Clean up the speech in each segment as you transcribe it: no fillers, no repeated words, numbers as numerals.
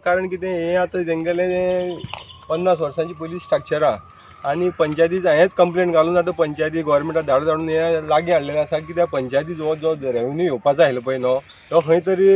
कारण कितें, हें आतां तेंगेलें 50 वर्सांची पयलीं स्ट्रक्चर आहा आनी पंचायतीच हेंच कंप्लेन घालून आतां पंचायती गोवोरमेंटाक धाडून धाडून हें लागीं हाडलेलें आसा. कित्याक पंचायती जो जो रेवेन्यू येवपाचो आशिल्लो पळय न्हू, तो खंय तरी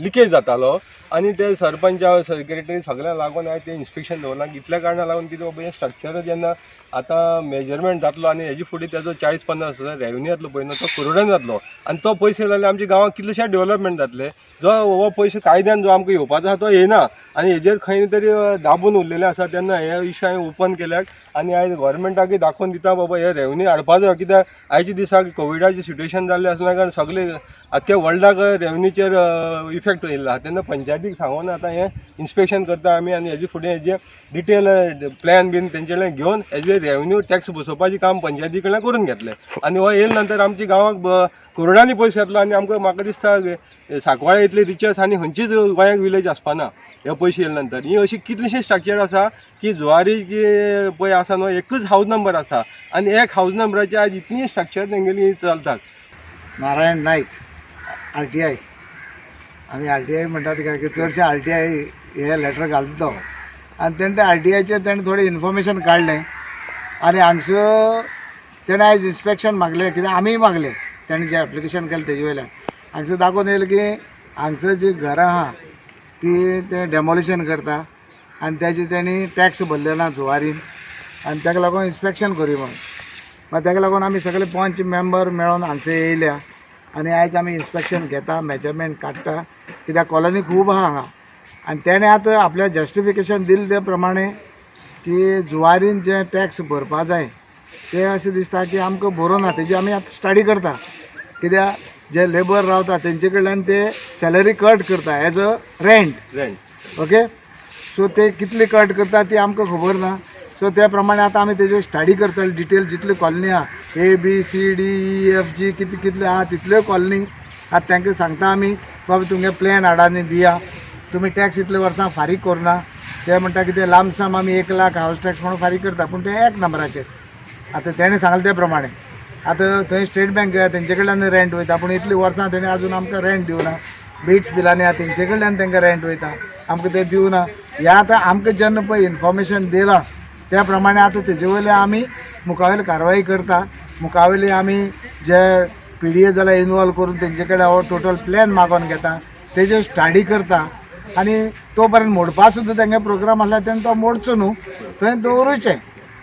लिकेज जातालो आनी ते सरपंच, सेक्रेटरी सगळ्यांक लागून हांवें तें इन्स्पेक्शन दवरलां. इतल्या कारणां लागून कितें बाबा, हें स्ट्रक्चर जेन्ना आतां मेजरमेंट जातलो आनी हेजे फुडें तेजो 40-50 हजार रेवेन्यू येतलो पळय न्हू, तो करोडान जातलो आनी तो पयशे जाल्यार आमच्या गांवांत कितलेशे डेव्हलपमेंट जातले. जो हो पयशे कायद्यान जो आमकां येवपाचो आसा तो येना आनी हेजेर खंय तरी दाबून उरलेलें आसा. तेन्ना हे इशू हांवें ओपन केल्यात आनी आयज गव्हर्मेंटाकय दाखोवन दिता, बाबा हे रेवेन्यू हाडपा जाय. कित्याक आयच्या दिसाक कोविडाचें सिट्युएशन जाल्लें आसल्या कारणान सगळे आख्ख्या वर्ल्डाक रेवेन्यूचेर इफेक्ट येयल्लो आसा. तेन्ना पंचायतीक सांगून आतां हें इन्स्पेक्शन करता आमी आनी हेजे फुडें हेजे डिटेल प्लॅन बीन तेंचे कडल्यान घेवन हेजे रेवेन्यू टॅक्स बसोवपाचें काम पंचायती कडल्यान करून घेतलें. आनी हो येयले नंतर आमच्या गांवाक करोडांनी पयशे येतलो आनी आमकां, म्हाका दिसता, सांकवाळे इतले रिचस आनी खंयचीच गोंयाक विलेज आसपाना हे पयशे येयले नंतर. ही अशी कितलीशी स्ट्रक्चर आसा की जुवारी की पळय आसा न्हू, एकच हावज नंबर आसा आनी एक हावज नंबराचे आज इतली स्ट्रक्चर तेंगेली चलतात. नारायण नाईक, आरटीआय. आमी आरटीआय म्हणटात की चडशे आरटीआय हे लेटर घालता आनी तेणें ते आरटीआयचेर तेणें थोडें इन्फॉर्मेशन काडलें आनी हांगसर तेणें आयज इन्स्पेक्शन मागलें. कित्याक आमीय मागलें, तेणें जें एप्लिकेशन केलें तेजे वयल्यान हांगसर दाखोवन येयलें की हांगसर जी घरां आहा ती ते डेमोलिशन करता आनी तेजे तेणी टॅक्स भरले ना जुवारीन आनी तेका लागून इन्स्पेक्शन करूं म्हणून. मागीर तेका लागून आमी सगळे पंच मेंबर मेळोन हांगसर येयल्या आनी आयज आमी इन्स्पेक्शन घेता, मेजरमेंट काडटा, कित्याक कॉलनी खूब आहा हांगा. आनी तेणें आतां आपल्या जस्टिफिकेशन दिलें ते प्रमाणे की जुवारीन जे टॅक्स भरपा जाय ते अशें दिसता की आमकां बरोवना. तेजी आमी आतां स्टडी करता, कित्याक जे लेबर रावता तेंचे कडल्यान ते सॅलरी कट करता as a rent. Rent. Okay, so ते कितले कट करता ती आमकां खबर ना. सो त्या प्रमाणे आतां आमी तेजे स्टडी करतले डिटेल. जितली कॉलनी आहा, A B C D E F G, कितले कितले आहा तितल्यो कॉलनी. आतां तांकां सांगता आमी, बाबा तुमगे प्लॅन हाडा आनी दिया, तुमी टॅक्स इतले वर्सां फारीक करना. ते म्हणटा की ते लामसाम आमी 1 लाख हावस टॅक्स म्हणून फारीक करता, पूण ते एक नंबराचेर. आतां तेणें सांगलें ते प्रमाणे आतां थंय स्टेट बँक तेंचे कडल्यान रेंट वयता, पूण इतलीं वर्सां तेणें आजून आमकां रेंट दिवना. बिट्स बिलांनी आहा, तेंचे कडल्यान तांकां रेंट वयता, आमकां ते दिवना. हें आतां आमकां जेन्ना पळय इन्फॉर्मेशन दिलां त्या प्रमाणे आतां तेजे वयले आमी मुखावेली कारवाई करता. मुखावेली आमी जे पीडीए जाल्यार इनवॉल्व करून तेंचे कडेन हो टोटल प्लॅन मागोवन घेता, तेजेर स्टडी करता आनी तो पर्यंत मोडपा सुद्दां तेंगे प्रोग्राम आसल्यार तेणें तो मोडचो न्हू, थंय दवरूचें.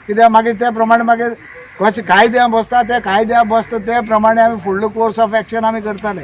कित्याक मागीर त्या प्रमाणे मागीर कशें कायद्या बसता, त्या कायद्या बसता ते प्रमाणे आमी फुडलो कोर्स ऑफ एक्शन आमी करताले.